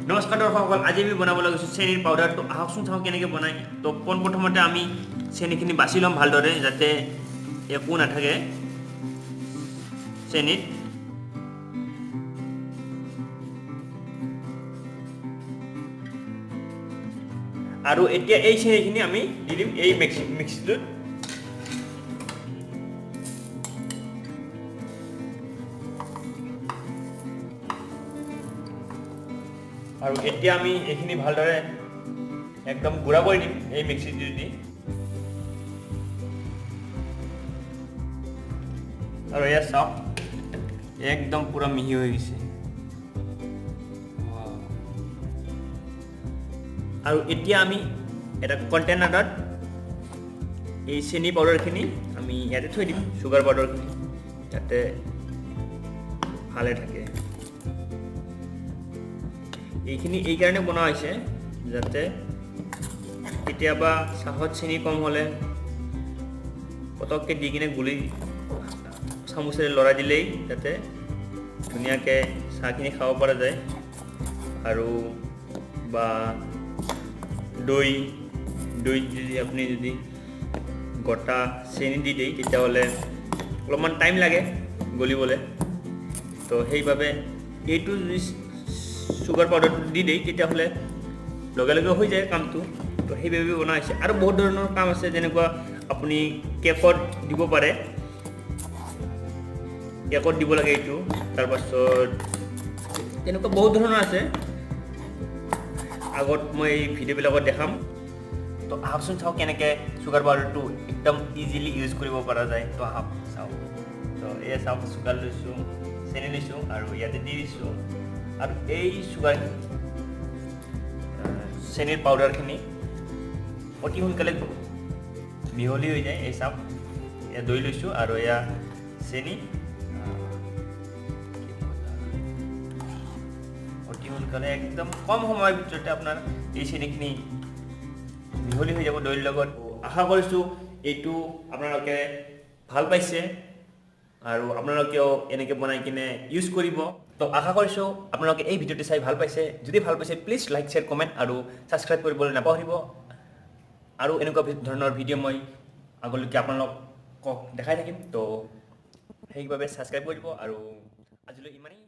নমস্কাৰ দৰ্শকসকল, আজি আমি বনাবলৈ গৈছোঁ চেনিৰ পাউডাৰটো। আহকচোন চাওঁ কেনেকৈ বনায়। তো পোনপ্ৰথমতে আমি চেনিখিনি বাছি ল'ম ভালদৰে, যাতে একো নাথাকে চেনিত। আৰু এতিয়া এই চেনিখিনি আমি দি দিম এই মিক্সিটোত। আৰু এতিয়া আমি এইখিনি ভালদৰে একদম গুড়া কৰি দিম এই মিক্সিটো দি। আৰু এয়া চাওক, একদম পূৰা মিহি হৈ গৈছে। আৰু এতিয়া আমি এটা কণ্টেইনাৰত এই চেনি পাউডাৰখিনি আমি ইয়াতে থৈ দিম, চুগাৰ পাউডাৰখিনি যাতে ভালে থাকে। এইখিনি এইকাৰণে বনোৱা হৈছে যাতে কেতিয়াবা চাহত চেনি কম হ'লে পটককৈ দি কিনে গুলি চামুচেৰে লৰাই দিলেই যাতে ধুনীয়াকৈ চাহখিনি খাব পৰা যায়। আৰু বা দৈ দৈ যদি আপুনি যদি গোটা চেনি দি দিয়ে তেতিয়াহ'লে অলপমান টাইম লাগে গলিবলৈ, তো সেইবাবে এইটো যদি চুগাৰ পাউডাৰটো দি দিয়ে তেতিয়াহ'লে লগে লগে হৈ যায় কামটো। তো সেইবাবে বনোৱা হৈছে। আৰু বহুত ধৰণৰ কাম আছে, যেনেকুৱা আপুনি কেকত দিব পাৰে, কেকত দিব লাগে এইটো। তাৰপাছত তেনেকুৱা বহুত ধৰণৰ আছে, আগত মই ভিডিঅ'বিলাকত দেখাম। তো আহকচোন চাওক কেনেকৈ চুগাৰ পাউডাৰটো একদম ইজিলি ইউজ কৰিব পৰা যায়। তো আহক চাওক। তো এয়া চাওক, চুগাৰ লৈছোঁ, চেনি লৈছোঁ আৰু ইয়াতে দি দিছোঁ। আৰু এই চুগাৰ চেনিৰ পাউডাৰখিনি অতি সোনকালে মিহলি হৈ যায়। এই চাওক, এয়া দৈ লৈছোঁ আৰু এয়া চেনি। অতি সোনকালে একদম কম সময়ৰ ভিতৰতে আপোনাৰ এই চেনিখিনি মিহলি হৈ যাব দৈৰ লগত। আশা কৰিছোঁ এইটো আপোনালোকে ভাল পাইছে আৰু আপোনালোকেও এনেকৈ বনাই কিনে ইউজ কৰিব। তো আশা কৰিছোঁ আপোনালোকে এই ভিডিঅ'টো চাই ভাল পাইছে। যদি ভাল পাইছে প্লিজ লাইক, শ্বেয়াৰ, কমেণ্ট আৰু ছাবস্ক্ৰাইব কৰিবলৈ নাপাহৰিব। আৰু এনেকুৱা ধৰণৰ ভিডিঅ' মই আগলৈকে আপোনালোকক দেখাই থাকিম, তো সেইবাবে ছাবস্ক্ৰাইব কৰিব। আৰু আজিলৈ ইমানেই।